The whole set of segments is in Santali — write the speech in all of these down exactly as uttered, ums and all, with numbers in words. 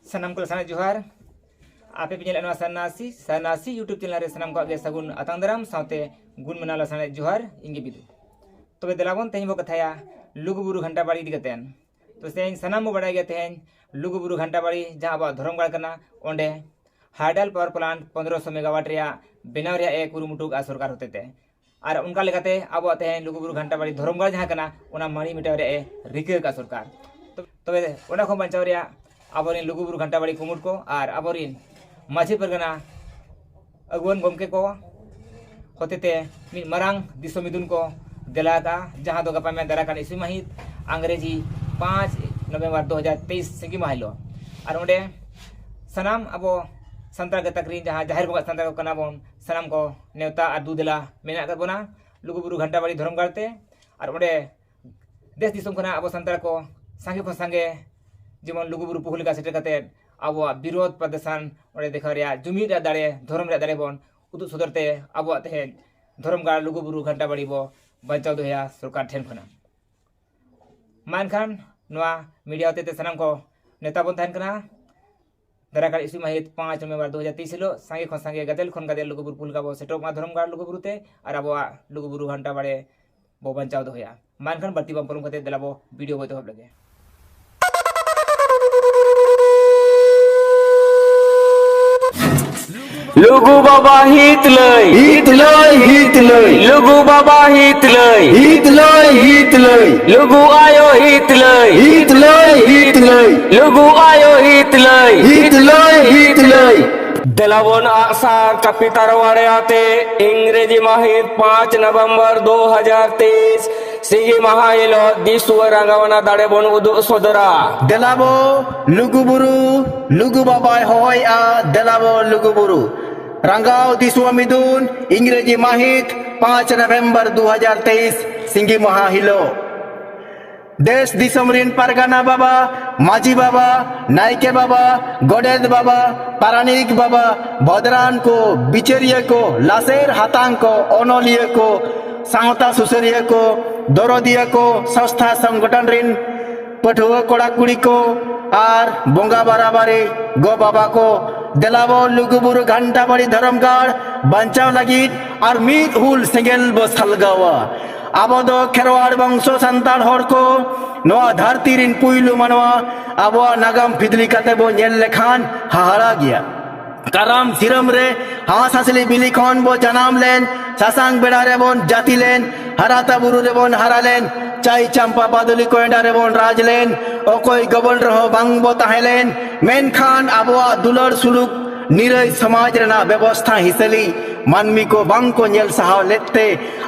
ᱥᱟᱱᱟᱢ ᱠᱚ ᱞᱟᱥᱟᱱᱟᱜ ᱡᱚᱦᱟᱨ᱾ ᱟᱯᱮ ᱯᱮ ᱧᱮᱞᱮᱫ ᱱᱚᱣᱟ ᱥᱟᱱᱱᱟᱥᱤ ᱥᱟᱱᱱᱟᱥᱤ YouTube ᱪᱮᱱᱮᱞ ᱨᱮ ᱥᱟᱱᱟᱢ ᱠᱚᱣᱟᱜ ᱜᱮ ᱥᱟᱹᱜᱩᱱ ᱟᱛᱟᱝ ᱫᱟᱨᱟᱢ ᱥᱟᱶᱛᱮ ᱜᱩᱱ ᱢᱟᱱᱟᱣ ᱞᱟᱥᱟᱱᱟᱜ ᱡᱚᱦᱟᱨ᱾ ᱤᱧ ᱜᱮ ᱵᱤᱫᱩ᱾ ᱛᱚᱵᱮ ᱫᱮᱞᱟ ᱵᱚᱱ ᱛᱮᱦᱮᱧ ᱵᱚ ᱠᱟᱛᱷᱟᱭᱟ ᱞᱩᱜᱩᱵᱩᱨᱩ ᱜᱷᱟᱱᱴᱟ ᱵᱟᱲᱤ ᱤᱫᱤ ᱠᱟᱛᱮᱱ᱾ ᱛᱚ ᱛᱮᱦᱮᱧ ᱥᱟᱱᱟᱢ ᱵᱚ ᱵᱟᱲᱟᱭ ᱜᱮᱭᱟ, ᱛᱮᱦᱮᱧ ᱞᱩᱜᱩᱵᱩᱨᱩ ᱜᱷᱟᱱᱴᱟ ᱵᱟᱲᱤ ᱡᱟᱦᱟᱸ ᱟᱵᱚᱣᱟᱜ ᱫᱷᱚᱨᱚᱢ ᱜᱟᱲ ᱠᱟᱱᱟ, ᱚᱸᱰᱮ ᱦᱟᱭᱰᱟᱞ ᱯᱟᱣᱟᱨ ᱯᱞᱟᱱᱴ ᱯᱚᱱᱫᱽᱨᱚᱥᱚ ᱢᱮᱜᱟᱣᱟᱴ ᱨᱮᱭᱟᱜ ᱵᱮᱱᱟᱣ ᱨᱮᱭᱟᱜ ᱮ ᱠᱩᱨᱩᱢᱩᱴᱩ ᱠᱟᱜᱼᱟ ᱥᱚᱨᱠᱟᱨ ᱦᱚᱛᱮᱛᱮ᱾ ᱟᱨ ᱚᱱᱠᱟ ᱞᱮᱠᱟᱛᱮ ᱟᱵᱚᱣᱟᱜ ᱛᱮᱦᱮᱧ ᱞᱩᱜᱩᱵᱩᱨᱩ ᱜᱷᱟᱱᱴᱟ ᱵᱟᱲᱤ ᱫᱷᱚᱨᱚᱢ ᱜᱟᱲ ᱡᱟᱦᱟᱸ ᱠᱟᱱᱟ, ᱚᱱᱟ ᱢᱟᱹᱲᱤ ᱢᱮᱴᱟᱣ ᱨᱮᱭᱟᱜ ᱮ ᱨᱤᱠᱟᱹ ᱟᱠᱟᱫ ᱥᱚᱨᱠᱟᱨ᱾ ᱛᱚ-, ᱛᱚᱵᱮ ᱚᱱᱟ ᱠᱷᱚᱱ ᱵᱟᱧᱪᱟᱣ ᱨᱮᱭᱟᱜ ᱟᱵᱚᱨᱮᱱ ᱞᱩᱜᱩᱵᱩᱨᱩ ᱜᱷᱟᱱᱴᱟ ᱵᱟᱲᱤ ᱠᱩᱢᱩᱴ ᱠᱚ ᱟᱨ ᱟᱵᱚᱨᱮᱱ ᱢᱟᱹᱡᱷᱤ ᱯᱟᱨᱜᱟᱱᱟ ᱟᱹᱜᱩᱣᱟᱹᱱ ᱜᱚᱢᱠᱮ ᱠᱚ ᱦᱚᱛᱮᱛᱮ ᱢᱤᱫ ᱢᱟᱨᱟᱝ ᱫᱤᱥᱚᱢ ᱢᱤᱫᱩᱱ ᱠᱚ ᱫᱮᱞᱟ ᱟᱠᱟᱫᱼᱟ, ᱡᱟᱦᱟᱸ ᱫᱚ ᱜᱟᱯᱟ ᱢᱮᱭᱟᱝ ᱫᱟᱨᱟᱭ ᱠᱟᱱ ᱤᱥᱤ ᱢᱟᱹᱦᱤᱛ ᱟᱝᱨᱮᱡᱤ ᱯᱟᱸᱪ ᱱᱚᱵᱷᱮᱢᱵᱚᱨ ᱫᱩ ᱦᱟᱡᱟᱨ ᱛᱮᱭᱤᱥ ᱥᱤᱸᱜᱤ ᱢᱟᱦᱟ ᱦᱤᱞᱳᱜ᱾ ᱟᱨ ᱚᱸᱰᱮ ᱥᱟᱱᱟᱢ ᱟᱵᱚ ᱥᱟᱱᱛᱟᱲ ᱜᱟᱛᱟᱠ ᱨᱮᱱ ᱡᱟᱦᱟᱸ ᱡᱟᱦᱮᱨ ᱵᱚᱸᱜᱟ ᱥᱟᱱᱛᱟᱲ ᱠᱚ ᱠᱟᱱᱟ ᱵᱚᱱ, ᱥᱟᱱᱟᱢ ᱠᱚ ᱱᱮᱣᱛᱟ ᱟᱨ ᱫᱩ ᱫᱮᱞᱟ ᱢᱮᱱᱟᱜ ᱟᱠᱟᱫ ᱵᱚᱱᱟ ᱞᱩᱜᱩᱵᱩᱨᱩ ᱜᱷᱟᱱᱴᱟ ᱵᱟᱲᱤ ᱫᱷᱚᱨᱚᱢ ᱜᱟᱲ ᱛᱮ᱾ ᱟᱨ ᱚᱸᱰᱮ ᱫᱮᱥ ᱫᱤᱥᱚᱢ ᱠᱷᱚᱱᱟᱜ ᱟᱵᱚ ᱥᱟᱱᱛᱟᱲ ᱠᱚ ᱥᱟᱸᱜᱮ ᱠᱷᱚᱱ ᱥᱟᱸᱜᱮ, ᱡᱮᱢᱚᱱ ᱞᱩᱜᱩᱵᱩᱨᱩ ᱯᱩᱦᱩᱞ ᱞᱮᱠᱟ ᱥᱮᱴᱮᱨ ᱠᱟᱛᱮᱫ ᱟᱵᱚᱣᱟᱜ ᱵᱤᱨᱳᱫᱷ ᱯᱨᱚᱫᱚᱨᱥᱚᱱ ᱚᱸᱰᱮ ᱫᱮᱠᱷᱟᱣ ᱨᱮᱭᱟᱜ, ᱡᱩᱢᱤᱫ ᱨᱮᱭᱟᱜ ᱫᱟᱲᱮ, ᱫᱷᱚᱨᱚᱢ ᱨᱮᱭᱟᱜ ᱫᱟᱲᱮ ᱵᱚᱱ ᱩᱫᱩᱜ ᱥᱚᱫᱚᱨ ᱛᱮ ᱟᱵᱚᱣᱟᱜ ᱛᱮᱦᱮᱧ ᱫᱷᱚᱨᱚᱢ ᱜᱟᱲ ᱞᱩᱜᱩᱵᱩᱨᱩ ᱜᱷᱟᱱᱴᱟ ᱵᱟᱲᱤ ᱵᱚ ᱵᱟᱧᱪᱟᱣ ᱫᱚᱦᱚᱭᱟ ᱥᱚᱨᱠᱟᱨ ᱴᱷᱮᱱ ᱠᱷᱚᱱᱟᱜ᱾ ᱢᱟ ᱮᱱᱠᱷᱟᱱ ᱱᱚᱣᱟ ᱢᱤᱰᱤᱭᱟ ᱦᱚᱛᱮᱛᱮ ᱥᱟᱱᱟᱢ ᱠᱚ ᱱᱮᱣᱛᱟ ᱵᱚᱱ ᱛᱟᱦᱮᱱ ᱠᱟᱱᱟ᱾ ᱫᱟᱨᱟᱭ ᱠᱟᱱ ᱤᱥᱤ ᱢᱟᱹᱦᱤᱛ ᱯᱟᱸᱪ ᱱᱚᱵᱷᱮᱢᱵᱚᱨ ᱫᱩ ᱦᱟᱡᱟᱨ ᱛᱮᱭᱤᱥ ᱦᱤᱞᱳᱜ ᱥᱟᱸᱜᱮ ᱠᱷᱚᱱ ᱥᱟᱸᱜᱮ, ᱜᱟᱫᱮᱞ ᱠᱷᱚᱱ ᱜᱟᱫᱮᱞ ᱞᱩᱜᱩᱵᱩᱨᱩ ᱯᱩᱦᱩᱞ ᱞᱮᱠᱟ ᱵᱚ ᱥᱮᱴᱮᱨᱚᱜ ᱢᱟ ᱫᱷᱚᱨᱚᱢ ᱜᱟᱲ ᱞᱩᱜᱩᱵᱩᱨᱩ ᱛᱮ ᱟᱨ ᱟᱵᱚᱣᱟᱜ ᱞᱩᱜᱩᱵᱩᱨᱩ ᱜᱷᱟᱱᱴᱟ ᱵᱟᱲᱮ ᱵᱚ ᱵᱟᱧᱪᱟᱣ ᱫᱚᱦᱚᱭᱟ᱾ ᱢᱟ ᱮᱱᱠᱷᱟᱱ ᱵᱟᱹᱲᱛᱤ ᱵᱟᱝ ᱯᱚᱞᱚᱢ ᱠᱟᱛᱮ ᱫᱮᱞᱟ ᱵᱚ ᱵᱷᱤᱰᱤᱭᱳ ᱵᱚ ᱮᱛᱚᱦᱚᱵ ᱞᱮᱜᱮ᱾ ᱞᱩᱜᱩ ᱵᱟᱵᱟ ᱦᱤᱛ ᱞᱟᱹᱭ᱾ ᱦᱤᱛ ᱞᱟᱹᱭ, ᱦᱤᱛ ᱞᱟᱹᱭ᱾ ᱞᱩᱜᱩ ᱵᱟᱵᱟ ᱦᱤᱛ ᱞᱟᱹᱭ᱾ ᱦᱤᱛ ᱞᱟᱹᱭ, ᱦᱤᱛ ᱞᱟᱹᱭ᱾ ᱞᱩᱜᱩ ᱟᱭᱳ ᱦᱤᱛ ᱞᱟᱹᱭ᱾ ᱦᱤᱛ ᱞᱟᱹᱭ, ᱦᱤᱛ ᱞᱟᱹᱭ᱾ ᱞᱩᱜᱩ ᱟᱭᱳ ᱦᱤᱛ ᱞᱟᱹᱭ᱾ ᱦᱤᱛ ᱞᱟᱹᱭ, ᱦᱤᱛ ᱞᱟᱹᱭ᱾ ᱫᱮᱞᱟ ᱵᱚᱱ ᱟᱜ ᱥᱟᱨ ᱠᱟᱹᱯᱤ ᱛᱟᱨᱣᱟᱲᱮ ᱟᱛᱮ ᱤᱝᱨᱮᱡᱤ ᱢᱟᱹᱦᱤᱛ ᱯᱟᱸᱪ ᱱᱚᱵᱷᱮᱢᱵᱚᱨ ᱫᱩ ᱦᱟᱡᱟᱨ ᱛᱮᱭᱤᱥ ᱥᱤᱸᱜᱤ ᱢᱟᱦᱟ ᱦᱤᱞᱳᱜ ᱫᱤᱥᱣᱟᱹ ᱨᱟᱸᱜᱟᱣᱱᱟ ᱫᱟᱲᱮ ᱵᱚᱱ ᱩᱫᱩᱜ ᱥᱚᱫᱚᱨᱟ᱾ ᱫᱮᱞᱟ ᱵᱚ ᱞᱩᱜᱩ ᱵᱩᱨᱩ, ᱞᱩᱜᱩ ᱵᱟᱵᱟᱭ ᱦᱚᱦᱚᱭᱮᱜᱼᱟ, ᱫᱮᱞᱟ ᱵᱚ ᱞᱩᱜᱩ ᱵᱩᱨᱩ᱾ ᱨᱟᱸᱜᱟᱣ ᱫᱤᱥᱣᱟᱹ ᱢᱤᱫᱩᱱ, ᱤᱝᱨᱮᱡᱤ ᱢᱟᱹᱦᱤᱛ ᱯᱟᱸᱪ ᱱᱚᱵᱷᱮᱢᱵᱚᱨ ᱫᱩ ᱦᱟᱡᱟᱨ ᱛᱮᱭᱤᱥ, ᱥᱤᱸᱜᱤ ᱢᱟᱦᱟ ᱦᱤᱞᱳᱜ᱾ ᱫᱮᱥ ᱫᱤᱥᱚᱢ ᱨᱤᱱ ᱯᱟᱨᱜᱟᱱᱟ ᱵᱟᱵᱟ, ᱢᱟᱹᱡᱷᱤ ᱵᱟᱵᱟ, ᱱᱟᱭᱠᱮ ᱵᱟᱵᱟ, ᱜᱚᱰᱮᱛ ᱵᱟᱵᱟ, ᱯᱟᱨᱟᱱᱤᱠ ᱵᱟᱵᱟ, ᱵᱷᱚᱫᱽᱨᱟᱱ ᱠᱚ, ᱵᱤᱪᱟᱹᱨᱤᱭᱟᱹ ᱠᱚ, ᱞᱟᱥᱮᱨ ᱦᱟᱛᱟᱝ ᱠᱚ, ᱚᱱᱚᱞᱤᱭᱟᱹ ᱠᱚ, ᱥᱟᱶᱛᱟ ᱥᱩᱥᱟᱹᱨᱤᱭᱟᱹ ᱠᱚ, ᱫᱚᱨᱚᱫᱤᱭᱟᱹ ᱠᱚ, ᱥᱚᱝᱥᱛᱷᱟ ᱥᱚᱝᱜᱚᱴᱷᱚᱱ ᱨᱤᱱ ᱯᱟᱹᱴᱷᱩᱣᱟᱹ ᱠᱚᱲᱟ ᱠᱩᱲᱤ ᱠᱚ, ᱟᱨ ᱵᱚᱸᱜᱟ ᱵᱟᱨᱟᱵᱟᱨᱤ ᱜᱚ ᱵᱟᱵᱟ ᱠᱚ, ᱫᱮᱞᱟᱵᱚ ᱞᱩᱜᱩᱵᱩᱨᱩ ᱜᱷᱟᱱᱴᱟ ᱵᱟᱲᱤ ᱫᱷᱚᱨᱚᱢ ᱜᱟᱲ ᱵᱟᱧᱪᱟᱣ ᱞᱟᱹᱜᱤᱫ ᱟᱨ ᱢᱤᱫ ᱦᱩᱞ ᱥᱮᱸᱜᱮᱞ ᱵᱚ ᱥᱟᱞᱜᱟᱣᱟ᱾ ᱟᱵᱚ ᱫᱚ ᱠᱷᱮᱨᱣᱟᱲ ᱵᱚᱝᱥᱚ ᱥᱟᱱᱛᱟᱲ ᱦᱚᱲ ᱠᱚ, ᱱᱚᱣᱟ ᱫᱷᱟᱹᱨᱛᱤ ᱨᱤᱱ ᱯᱩᱭᱞᱩ ᱢᱟᱱᱣᱟ᱾ ᱟᱵᱚᱣᱟᱜ ᱱᱟᱜᱟᱢ ᱯᱷᱤᱫᱽᱞᱤ ᱠᱟᱛᱮ ᱵᱚ ᱧᱮᱞ ᱞᱮᱠᱷᱟᱱ ᱦᱟᱦᱟᱲᱟ ᱜᱮᱭᱟ᱾ ᱠᱟᱨᱟᱢ ᱥᱤᱨᱟᱹᱢ ᱨᱮ ᱦᱟᱸᱥ ᱦᱟᱸᱥᱞᱤ ᱵᱤᱞᱤ ᱠᱷᱚᱱ ᱵᱚ ᱡᱟᱱᱟᱢ ᱞᱮᱱ, ᱥᱟᱥᱟᱝ ᱵᱮᱲᱟ ᱨᱮᱵᱚᱱ ᱡᱟᱹᱛᱤ ᱞᱮᱱ, ᱦᱟᱨᱟᱛᱟ ᱵᱩᱨᱩ ᱨᱮᱵᱚᱱ ᱦᱟᱨᱟ ᱞᱮᱱ, ᱪᱟᱭ ᱪᱟᱢᱯᱟ ᱵᱟᱫᱚᱞᱤ ᱠᱚᱭᱰᱟ ᱨᱮᱵᱚᱱ ᱨᱟᱡᱽ ᱞᱮᱱ, ᱚᱠᱚᱭ ᱜᱚᱵᱚᱞ ᱨᱮᱦᱚᱸ ᱵᱟᱝ ᱵᱚ ᱛᱟᱦᱮᱸ ᱞᱮᱱ᱾ ᱢᱮᱱᱠᱷᱟᱱ ᱟᱵᱚᱣᱟᱜ ᱫᱩᱞᱟᱹᱲ ᱥᱩᱞᱩᱠ ᱱᱤᱨᱟᱹᱭ ᱥᱚᱢᱟᱡᱽ ᱨᱮᱱᱟᱜ ᱵᱮᱵᱚᱥᱛᱷᱟ ᱦᱤᱥᱟᱹᱞᱤ ᱢᱟᱹᱱᱢᱤ ᱠᱚ ᱵᱟᱝ ᱠᱚ ᱧᱮᱞ ᱥᱟᱦᱟᱣ ᱞᱮᱫ ᱛᱮ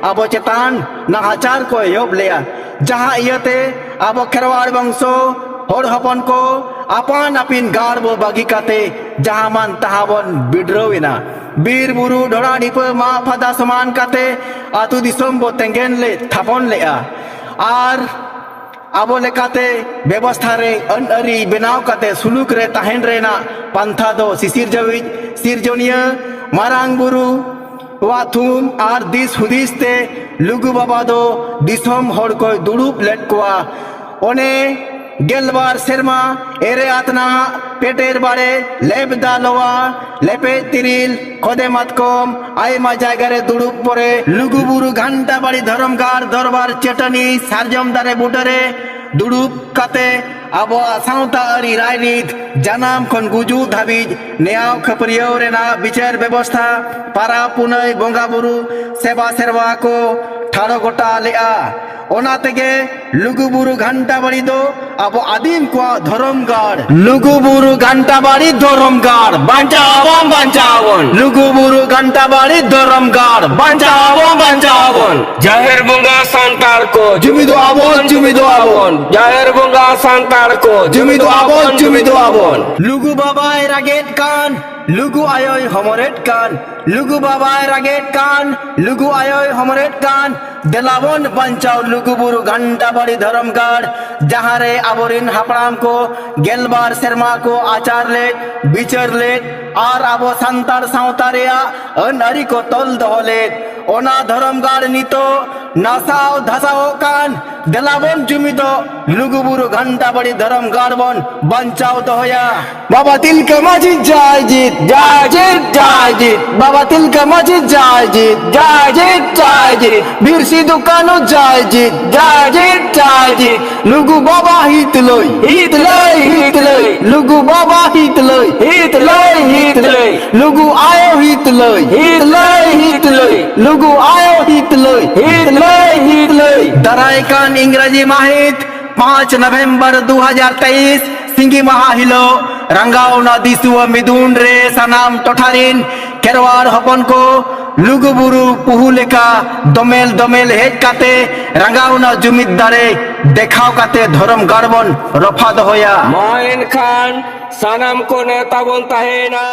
ᱟᱵᱚ ᱪᱮᱛᱟᱱ ᱱᱟᱦᱟᱪᱟᱨ ᱠᱚ ᱮᱦᱚᱵ ᱞᱮᱜᱼᱟ᱾ ᱡᱟᱦᱟᱸ ᱤᱭᱟᱹᱛᱮ ᱟᱵᱚ ᱠᱷᱮᱨᱣᱟᱲ ᱵᱚᱝᱥᱚ ᱦᱚᱲ ᱦᱚᱯᱚᱱ ᱠᱚ ᱟᱯᱟᱱ ᱟᱹᱯᱤᱱ ᱜᱟᱲ ᱵᱚ ᱵᱟᱹᱜᱤ ᱠᱟᱛᱮ ᱡᱟᱦᱟᱸ ᱢᱟᱱ ᱛᱟᱦᱟᱸ ᱵᱚᱱ ᱵᱤᱰᱨᱟᱹᱣ ᱮᱱᱟ᱾ ᱵᱤᱨ ᱵᱩᱨᱩ ᱰᱷᱚᱲᱟ ᱰᱷᱤᱯᱟᱹ ᱢᱟᱜ ᱯᱷᱟᱫᱟ ᱥᱚᱢᱟᱱ ᱠᱟᱛᱮ ᱟᱹᱛᱩ ᱫᱤᱥᱚᱢ ᱵᱚ ᱛᱮᱸᱜᱮᱱ ᱞᱮᱫ, ᱛᱷᱟᱯᱚᱱ ᱞᱮᱜᱼᱟ᱾ ᱟᱨ ᱟᱵᱚ ᱞᱮᱠᱟᱛᱮ ᱵᱮᱵᱚᱥᱛᱷᱟ ᱨᱮ ᱟᱹᱱ ᱟᱹᱨᱤ ᱵᱮᱱᱟᱣ ᱠᱟᱛᱮ ᱥᱩᱞᱩᱠ ᱨᱮ ᱛᱟᱦᱮᱱ ᱨᱮᱱᱟᱜ ᱯᱟᱱᱛᱷᱟ ᱫᱚ ᱥᱤᱥᱤᱨ ᱡᱟᱹᱣᱤᱡ ᱥᱤᱨᱡᱚᱱᱤᱭᱟᱹ ᱢᱟᱨᱟᱝ ᱵᱩᱨᱩ ᱣᱟᱜ ᱛᱷᱩᱢ ᱟᱨ ᱫᱤᱥ ᱦᱩᱫᱤᱥ ᱛᱮ ᱞᱩᱜᱩ ᱵᱟᱵᱟ ᱫᱚ ᱫᱤᱥᱚᱢ ᱦᱚᱲ ᱠᱚᱭ ᱫᱩᱲᱩᱵ ᱞᱮᱫ ᱠᱚᱣᱟ᱾ ᱚᱱᱮ ᱜᱮᱞᱵᱟᱨ ᱥᱮᱨᱢᱟ ᱮᱨᱮ ᱟᱛᱱᱟᱜ ᱯᱮᱴᱮᱨ ᱵᱟᱲᱮ ᱞᱮᱵᱫᱟ ᱞᱚᱣᱟ ᱞᱮᱯᱮᱡ ᱛᱤᱨᱤᱞ ᱠᱷᱚᱫᱮ ᱢᱟᱛᱠᱚᱢ ᱟᱭᱢᱟ ᱡᱟᱭᱜᱟ ᱨᱮ ᱫᱩᱲᱩᱵ ᱯᱚᱨᱮ ᱞᱩᱜᱩ ᱵᱩᱨᱩ ᱜᱷᱟᱱᱴᱟ ᱵᱟᱲᱤ ᱫᱷᱚᱨᱚᱢ ᱜᱟᱲ ᱫᱚᱨᱵᱟᱨ ᱪᱟᱹᱴᱟᱹᱱᱤ ᱥᱟᱨᱡᱚᱢ ᱫᱟᱨᱮ ᱵᱩᱴᱟᱹ ᱨᱮ ᱫᱩᱲᱩᱵ ᱠᱟᱛᱮ ᱟᱵᱚᱣᱟᱜ ᱥᱟᱶᱛᱟ ᱟᱹᱨᱤ ᱨᱟᱭᱨᱤᱛ ᱡᱟᱱᱟᱢ ᱠᱷᱚᱱ ᱜᱩᱡᱩᱜ ᱫᱷᱟᱹᱵᱤᱡ ᱱᱮᱭᱟᱣ ᱠᱷᱟᱹᱯᱟᱹᱨᱤᱭᱟᱹᱣ ᱨᱮᱱᱟᱜ ᱵᱤᱪᱟᱹᱨ ᱵᱮᱵᱚᱥᱛᱷᱟ, ᱯᱟᱨᱟᱵᱽ ᱯᱩᱱᱟᱹᱭ ᱵᱚᱸᱜᱟ ᱵᱩᱨᱩ ᱥᱮᱵᱟ ᱥᱮᱨᱣᱟ ᱠᱚ ᱴᱷᱟᱲᱚ ᱜᱚᱴᱟ ᱞᱮᱜᱼᱟ᱾ ᱚᱱᱟ ᱛᱮᱜᱮ ᱞᱩᱜᱩ ᱵᱩᱨᱩ ᱜᱷᱟᱱᱴᱟ ᱵᱟᱲᱤ ᱫᱚ ᱟᱵᱚ ᱟᱹᱫᱤᱢ ᱠᱚᱣᱟᱜ ᱫᱷᱚᱨᱚᱢ ᱜᱟᱲ᱾ ᱞᱩᱜᱩ ᱵᱩᱨᱩ ᱜᱷᱟᱱᱴᱟ ᱵᱟᱲᱤ ᱫᱷᱚᱨᱚᱢ ᱜᱟᱲ ᱵᱟᱧᱪᱟᱣ ᱟᱵᱚᱱ, ᱵᱟᱧᱪᱟᱣ ᱟᱵᱚᱱ᱾ ᱞᱩᱜᱩ ᱵᱩᱨᱩ ᱜᱷᱟᱱᱴᱟ ᱵᱟᱲᱤ ᱫᱷᱚᱨᱚᱢ ᱜᱟᱲ ᱵᱟᱧᱪᱟᱣ ᱟᱵᱚᱱ, ᱵᱟᱧᱪᱟᱣ ᱟᱵᱚᱱ᱾ ᱡᱟᱦᱮᱨ ᱵᱚᱸᱜᱟ ᱥᱟᱱᱛᱟᱲ ᱠᱚ ᱡᱩᱢᱤᱫᱚᱜ ᱟᱵᱚᱱ, ᱡᱩᱢᱤᱫᱚᱜ ᱟᱵᱚᱱ᱾ ᱡᱟᱦᱮᱨ ᱵᱚᱸᱜᱟ ᱥᱟᱱᱛᱟᱲ ᱠᱚ ᱡᱩᱢᱤᱫᱚᱜ ᱟᱵᱚᱱ, ᱡᱩᱢᱤᱫᱚᱜ ᱟᱵᱚᱱ᱾ ᱞᱩᱜᱩ ᱵᱟᱵᱟᱭ ᱨᱟᱜᱮᱫ ᱠᱟᱱ, ᱞᱩᱜᱩ ᱟᱭᱳᱭ ᱦᱚᱢᱚᱨᱮᱫ ᱠᱟᱱ, ᱞᱩᱜᱩ ᱵᱟᱵᱟᱭ ᱨᱟᱜᱮᱫ ᱠᱟᱱ, ᱞᱩᱜᱩ ᱟᱭᱳᱭ ᱦᱚᱢᱚᱨᱮᱫ ᱠᱟᱱ, ᱫᱮᱞᱟᱵᱚᱱ ᱵᱟᱧᱪᱟᱣ ᱞᱩᱜᱩ ᱵᱩᱨᱩ ᱜᱷᱟᱱᱴᱟ ᱵᱟᱲᱤ ᱫᱷᱚᱨᱚᱢ ᱜᱟᱲ, ᱡᱟᱦᱟᱸ ᱨᱮ ᱟᱵᱚᱨᱮᱱ ᱦᱟᱯᱲᱟᱢ ᱠᱚ ᱜᱮᱞᱵᱟᱨ ᱥᱮᱨᱢᱟ ᱠᱚ ᱟᱪᱟᱨ ᱞᱮᱫ, ᱵᱤᱪᱟᱹᱨ ᱞᱮᱫ ᱟᱨ ᱟᱵᱚ ᱥᱟᱱᱛᱟᱲ ᱥᱟᱶᱛᱟ ᱨᱮᱭᱟᱜ ᱟᱹᱱ ᱟᱹᱨᱤ ᱠᱚ ᱛᱚᱞ ᱫᱚᱦᱚ ᱞᱮᱫ᱾ ᱚᱱᱟ ᱫᱷᱚᱨᱚᱢ ᱜᱟᱲ ᱱᱤᱛᱚᱜ ᱱᱟᱥᱟᱣ ᱫᱷᱟᱥᱟᱣᱚᱜ ᱠᱟᱱ, ᱫᱮᱞᱟ ᱵᱚᱱ ᱡᱩᱢᱤᱫᱚᱜ, ᱞᱩᱜᱩ ᱵᱩᱨᱩ ᱜᱷᱟᱱᱴᱟ ᱵᱟᱲᱤ ᱫᱷᱚᱨᱚᱢ ᱜᱟᱲ ᱵᱚᱱ ᱵᱟᱧᱪᱟᱣ ᱫᱚᱦᱚᱭᱟ᱾ ᱵᱟᱵᱟ ᱛᱤᱞᱠᱟᱹ ᱢᱟᱹᱡᱷᱤ ᱡᱟᱭ ᱡᱤᱛ, ᱡᱟᱭ ᱡᱤᱛ, ᱡᱟᱭ ᱡᱤᱛ᱾ ᱵᱟᱵᱟ ᱛᱤᱞᱠᱟᱹ ᱢᱟᱹᱡᱷᱤ ᱡᱟᱭ ᱡᱤᱛ, ᱡᱟᱭ ᱡᱤᱛ, ᱡᱟᱭ ᱡᱤᱛ᱾ ᱵᱤᱨ ᱥᱤᱫᱩ ᱠᱟᱹᱱᱦᱩ ᱡᱟᱭ ᱡᱤᱛ, ᱡᱟᱭ ᱡᱤᱛ, ᱡᱟᱭ ᱡᱤᱛ᱾ ᱞᱩᱜᱩ ᱵᱟᱵᱟ ᱦᱤᱛᱞᱟᱹᱭ, ᱦᱤᱛᱞᱟᱹᱭ, ᱦᱤᱛᱞᱟᱹᱭ᱾ ᱞᱩᱜᱩ ᱵᱟᱵᱟ ᱦᱤᱛᱞᱟᱹᱭ, ᱦᱤᱛᱞᱟᱹᱭ, ᱦᱤᱛᱞᱟᱹᱭ᱾ ᱞᱩᱜᱩ ᱟᱭᱳ ᱦᱤᱛᱞᱟᱹᱭ, ᱦᱤᱛᱞᱟᱹᱭ, ᱦᱤᱛᱞᱟᱹᱭ᱾ ᱞᱩᱜᱩ ᱟᱭᱳ ᱦᱤᱛᱞᱟᱹᱭ, ᱦᱤᱛᱞᱟᱹᱭ, ᱦᱤᱛᱞᱟᱹᱭ᱾ ᱫᱟᱨᱟᱭ ᱠᱟᱱ ᱤᱝᱨᱟᱡᱤ ᱢᱟᱹᱦᱤᱛ ᱯᱟᱸᱪ ᱱᱚᱵᱷᱮᱢᱵᱚᱨ ᱫᱩ ᱦᱟᱡᱟᱨ ᱛᱮᱭᱤᱥ ᱥᱤᱸᱜᱤ ᱢᱟᱦᱟ ᱦᱤᱞᱳᱜ ᱨᱟᱸᱜᱟᱣᱱᱟ ᱫᱤᱥᱩᱣᱟᱹ ᱢᱤᱫᱩᱱ ᱨᱮ ᱥᱟᱱᱟᱢ ᱴᱚᱴᱷᱟ ᱨᱤᱱ ᱠᱷᱮᱨᱣᱟᱲ ᱦᱚᱯᱚᱱ ᱠᱚ ᱞᱩᱜᱩ ᱵᱩᱨᱩ ᱯᱩᱦᱩ ᱞᱮᱠᱟ ᱫᱚᱢᱮᱞ ᱫᱚᱢᱮᱞ ᱦᱮᱡ ᱠᱟᱛᱮ ᱨᱟᱸᱜᱟᱣᱱᱟ ᱡᱩᱢᱤᱫ ᱫᱟᱲᱮ ᱫᱮᱠᱷᱟᱣ ᱠᱟᱛᱮ ᱫᱷᱚᱨᱚᱢ ᱜᱟᱲ ᱵᱚᱱ ᱨᱚᱯᱷᱟ ᱫᱚᱦᱚᱭᱟ᱾ ᱢᱟ ᱮᱱᱠᱷᱟᱱ ᱥᱟᱱᱟᱢ ᱠᱚ ᱱᱮᱣᱛᱟ ᱵᱚᱱ ᱛᱟᱦᱮᱸᱭᱮᱱᱟ᱾